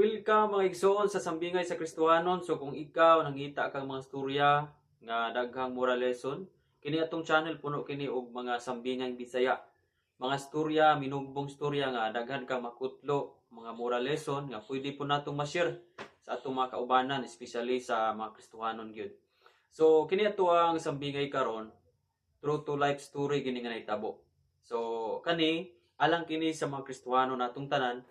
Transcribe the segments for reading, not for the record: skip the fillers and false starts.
Welcome, mga igsoon, sa Sambingay sa Kristohanon. So kung ikaw nangita kang mga storya nga daghang moral lesson, kini atong channel puno kini og mga sambingay Bisaya. Mga storya, minugbong storya nga daghan kang makutlo, mga moral lesson nga pwede po natong ma-share sa atong mga kaubanan, especially sa mga Kristohanon gyud. So kini ato ang sambingay karon, true to life story gini nga nahitabo. So kani alang kini sa mga Kristohano natong tanan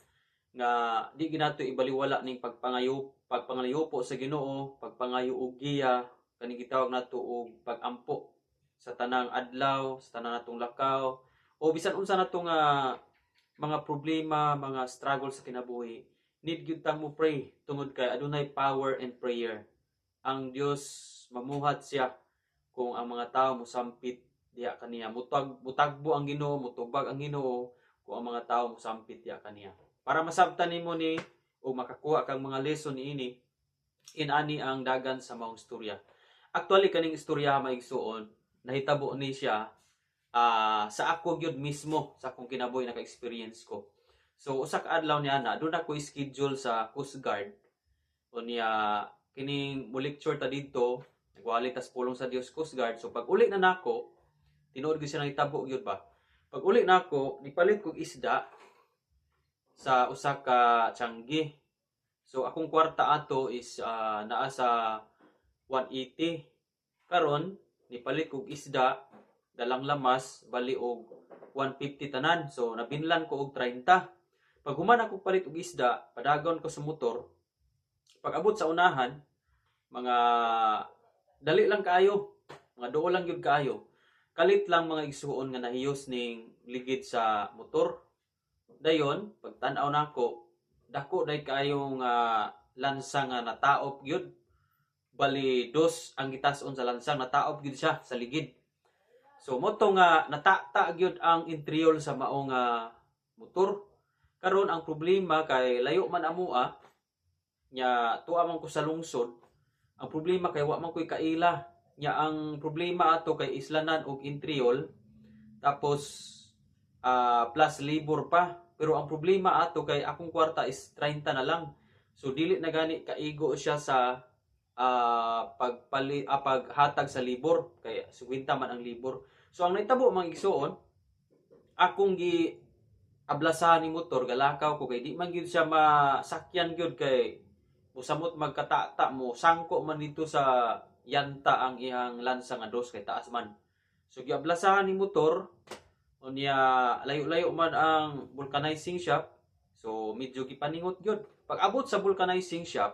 nga di ginato ibaliwala ning pagpangayo, pagpangayopo sa Ginoo, pagpangayo og giya, kani gitawag nato og pagampo sa tanang adlaw, sa tanan natong lakaw o bisan unsa nato nga mga problema, mga struggle sa kinabuhi. Need gyud tang mo pray tungod kay adunay power in prayer. Ang Dios, mamuhat siya kung ang mga tao mosampit diha kaniya. Mutagbo ang Ginoo, mutubag ang Ginoo kung ang mga tao mosampit diha kaniya. Para masabtan nimo ni o makakuha kang mga lesson niini, inani ang dagan sa maong istorya. Actually, kaning istorya, mga igsuon, nahitabo ni siya sa ako gyud mismo, sa akong kinabuhi, naka-experience ko. So usa ka adlaw niya na doon ako schedule sa Coast Guard. Unya kining mo lecture ta didto, nagwali tas pulong sa Dios, Coast Guard. So pag uli na nako, tinuod gyud siya nahitabo gyud ba. Pag uli nako, nipalit kog isda sa usa ka tiyanggi. So akong kwarta ato is naa sa 180. Karon nipalit kog isda, dalang lamas, bali og 150 tanan. So nabinlan ko og 30. Pag human ako palit og isda, padagon ko sa motor. Pag abot sa unahan, mga dali lang kaayo, mga duol lang gyud kaayo. Kalit lang, mga igsuon, nga nahiyos ning ligid sa motor. Dayon pagtan-aw nako, dako day kaayo nga lansang nga nataop gyud. Bali dos ang gitas-on sa lansang, nataop gyud siya sa ligid. So mao to nga natata gyud ang interior sa mao nga motor. Karon ang problema kay layo man amoa nya, tuwa man ko sa lungsod. Ang problema kay wa man ko'y kaila nya. Ang problema ato kay islanan og interior, tapos plus labor pa. Pero ang problema ato kay akong kwarta is 30 na lang. So dili na gani kaigo siya sa paghatag sa libor kay 50 man ang libor. So ang nahitabo, mga igsuon, akong gi ablasahan ni motor, galakaw ko kay di man gyud siya masakyan gyud kay musamot magkatata mo, sangko man dito sa yanta ang iyang lansa nga dos kay taas man. So giablasahan ni motor. Unya layo-layo man ang vulcanizing shop. So medyo gipaningot gyud. Pag abot sa vulcanizing shop,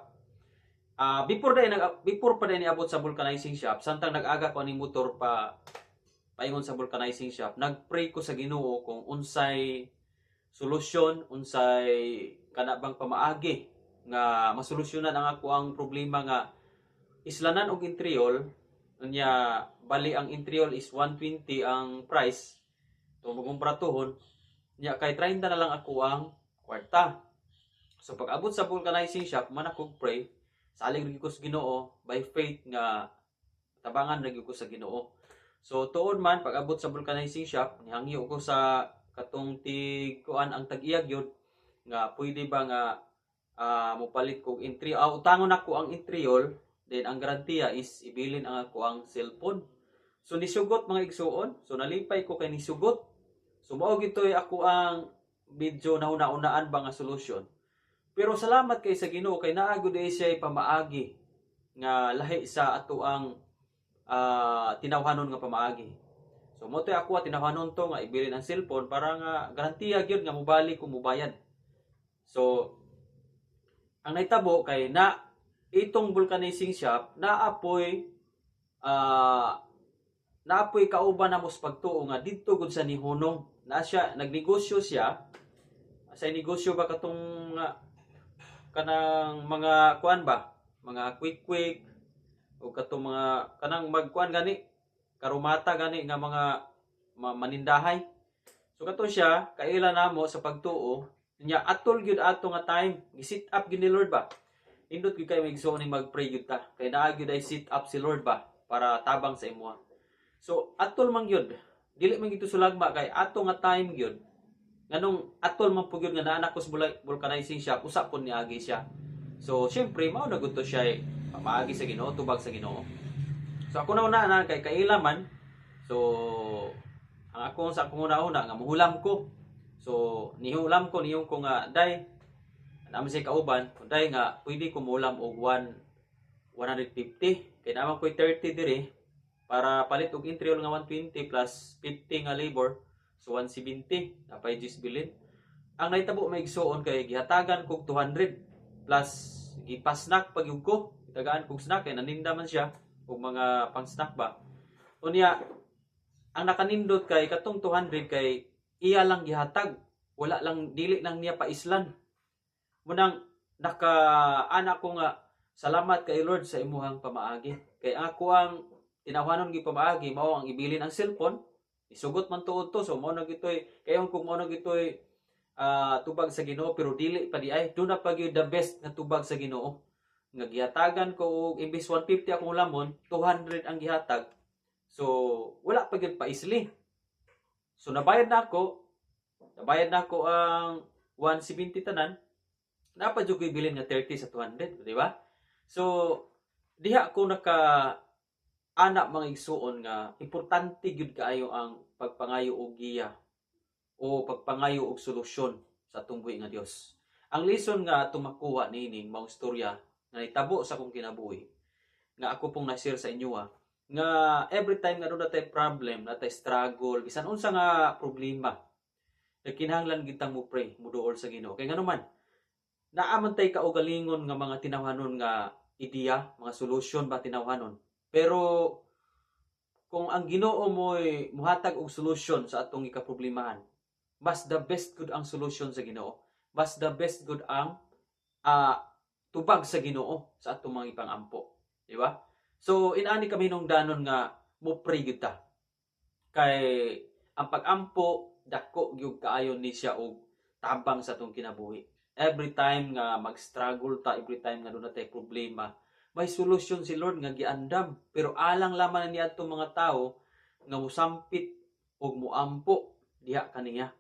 before pa day niabot sa vulcanizing shop, samtang nag-aga ko aning motor pa paingon sa vulcanizing shop, nagpray ko sa Ginoo kung unsay solusyon, unsay kana bang pamaagi nga masolusyonan ang ako ang problema nga islanan og interior. Unya bali ang interior is 120 ang price to magumpra tuhon nya kay 30 na lang ako ang kwarta. So pag abot sa vulcanizing shop, man ako pray, salig ra gyud ko sa Ginoo by faith nga tabangan ra gyud ko sa Ginoo. So tuod man, pag abot sa vulcanizing shop, nihangyo ko sa katong tig kuan, ang tag-iya gyud, nga pwede ba nga mopalit kog entry, utangon ako ang interior, then ang garantiya is ibilin ang ako ang cellphone. So nisugot, mga igsuon. So nalipay ko kay nisugot. So mao gitoy ako ang medyo nahuna-unaan ba nga solusyon. Pero salamat kay sa Ginoo kay naa gud ay siya pamaagi nga lahi sa ato ang tinawhanon nga pamaagi. So mao to'y ako tinawhanon to nga ibilin ang cellphone para nga garantiya gyud nga mobalik kung mobayad. So ang nahitabo kay na itong vulcanizing shop naapoy kauban na mos pagtuo nga didto gud sa nihunong na siya, nagnegosyo siya sa negosyo ba, katong kanang mga kuan ba, mga quick quick o katong mga kanang magkuan gani, karumata gani nga mga manindahay. So kato siya kaila namo sa pagtuo nya. Atol gyud ato nga time, gi-set up gyud ni Lord ba. Indot gyud kay igsuon ning mag-pray gyud ta kay naa gyud ay set up si Lord ba para tabang sa imuha. So atol man gyud, dili man gyud sulagma kay ato nga time gyud. Nganong atol man pud gyud nga naa ko sa vulcanizing shop, usa pud niagi siya. So syempre mao na gud to siya eh, pamaagi sa Ginoo, tubag sa Ginoo. So ako na una na kay kaila man. So ang ako sa akong una-una nga muhulam ko. So nihulam ko, niyong ko nga, "Day," naman siya kauban, "Day nga pwede ko muhulam og 1 150 kay naman ko'y 30 diri para palit og entry nga 120 plus 50 nga labor, so 170 napay 10 bilin." Ang nahitabo, may igsuon, kay gihatagan kog 200 plus gipa-snack pag ko, gitagaan kog snack kay naninda man siya og mga pang snack ba. Unya ang nakanindot kay katong 200 kay iya lang gihatag, wala lang, dili lang niya paislan. Munang naka ana ko nga salamat kay Lord sa imuhang pamaagi, kay ako ang tinawhanon gi pamaagi mao ang ibilin ang cellphone, isugot man tuod to. So mao na gitoy kayon kung mao na gitoy tubag sa Ginoo, pero dili pa di ay do na pa gyud the best nga tubag sa Ginoo nga gihatagan ko og imbis 150 akong lamon, 200 ang gihatag. So wala pa gyud paisli. So nabayad na ako ang 170 tanan, napa jud ko'y bilin nga 30 sa 200, di ba? So diha ko naka ana, mga igsuon, nga importante gyud kaayo ang pagpangayo og giya o pagpangayo og solusyon sa atong buhi nga Dios. Ang lesson nga atong makuha niining maong istorya nga nahitabo sa akong kinabuhi nga ako pong na-share sa inyo nga every time nga doon natay problem, natay struggle, bisan unsa nga problema, nagkinahanglan gitang mo pray, muduol sa Ginoo. Kay ngano man, naa man tay kaugalingon nga mga tinawhanon nga ideya, mga solusyon ba tinawhanon. Pero kung ang Ginoo mo'y muhatag og solusyon sa atong ikaproblemahan, mas the best good ang solusyon sa Ginoo. Mas the best good ang tubag sa Ginoo sa atong mga ipangampo. Di ba? So inani kami nung danon nga mo pray gyud ta. Kay ang pag-ampo, dako gyud kaayo ni siya og tabang sa atong kinabuhi. Every time nga mag-struggle ta, every time nga doon natay problema, may solusyon si Lord nga giandam. Pero alang lamang na niya atong mga tao nga musampit og muampo diha kaniya.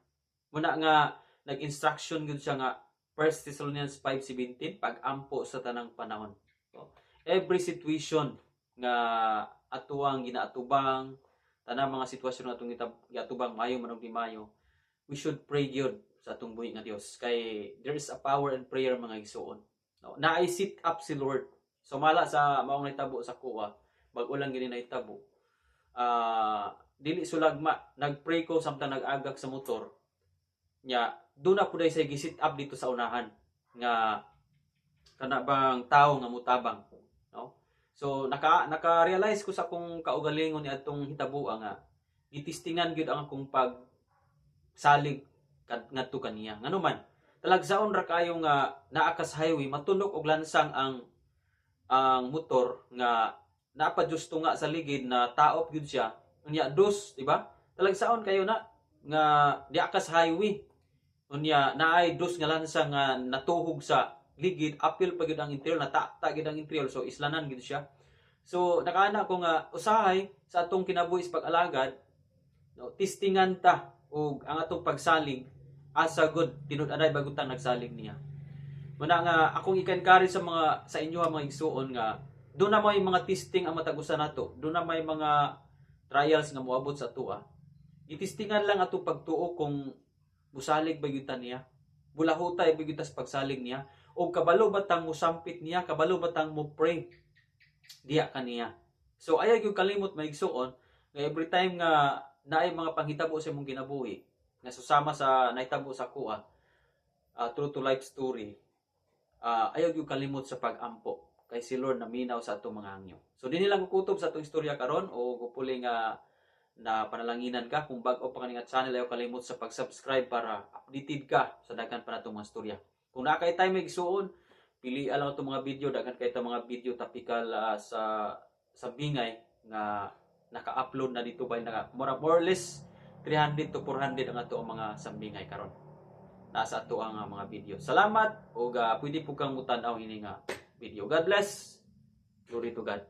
Muna nga nag-instruction gyud siya nga 1 Thessalonians 5:17, pag-ampo sa tanang panahon. So, every situation nga atuang ginaatubang, tanang mga sitwasyon nga atong giatubang, maayo man og di maayo, we should pray gyud sa atong buhi nga Dios kay there is a power in prayer, mga igsuon. No, naay sit up si Lord. So mala sa maong nahitabo sa kuha, bag-o lang gini nahitabo. Dili sulagma, nagpray ko samtang nag-agak sa motor. Nya, doon na pud sa gi-sit up dito sa unahan nga kana bang tao nga mutabang, no? So naka-realize ko sa akong kaugalingon ni atong hitaboa nga gitistingan gyud ang akong pag salig ngadto kaniya. Ngano man, talagsaon ra kayo nga naa ka sa highway, matunok og lansang ang motor nga napajusto nga sa ligid na taop gyud siya. Unya dos, di ba? Talagsaon kayo na nga diha ka sa highway. Unya naay dos nga lansang nga natuhog sa ligid, apil pa gyud ang interior, natata gyud ang interior, so islanan gyud siya. So nakaana ko nga usahay sa atong kinabuhi sa pag-alagad, no, tistingan ta og ang atong pagsalig asa gud tinud-anay bago tang nagsalig niya. Muna nga akong ika-encourage sa mga sa inyo, ang mga igsuon, nga doon na may mga testing ang matag usa nato. Doon na may mga trials nga moabot sa atoa. Gitistingan lang ato pagtuo kung musalig ba gyud ta niya. Bulahutay ba gyud ta sa pagsalig niya, o kabalo ba tang musampit niya, kabalo ba tang mo pray diha kaniya. So ayaw gyud kalimot, mga igsuon, nga every time nga naay mga panghitabo sa imong kinabuhi nga susama sa nahitabo sa kuha, true to life story, ayaw gyud kalimot sa pag-ampo kay si Lord naminaw sa atong mga hangyo. So dinhi lang kutob sa atong istorya karon o hopefully nga na panalanginan ka. Kung bag-o pa kani nga channel, ayaw kalimot sa pag-subscribe para updated ka sa daghan pa natong mga istorya. Kung naa kay time, igsuon, pili lang itong mga video, daghan kay itong mga video topical sa bingay nga naka-upload na dito by naka more or less 300 to 400 ang ato ang mga sambingay karon. Nasa ato ang mga video. Salamat ug pwede po kang mutan-aw ini nga video. God bless. Glory to God.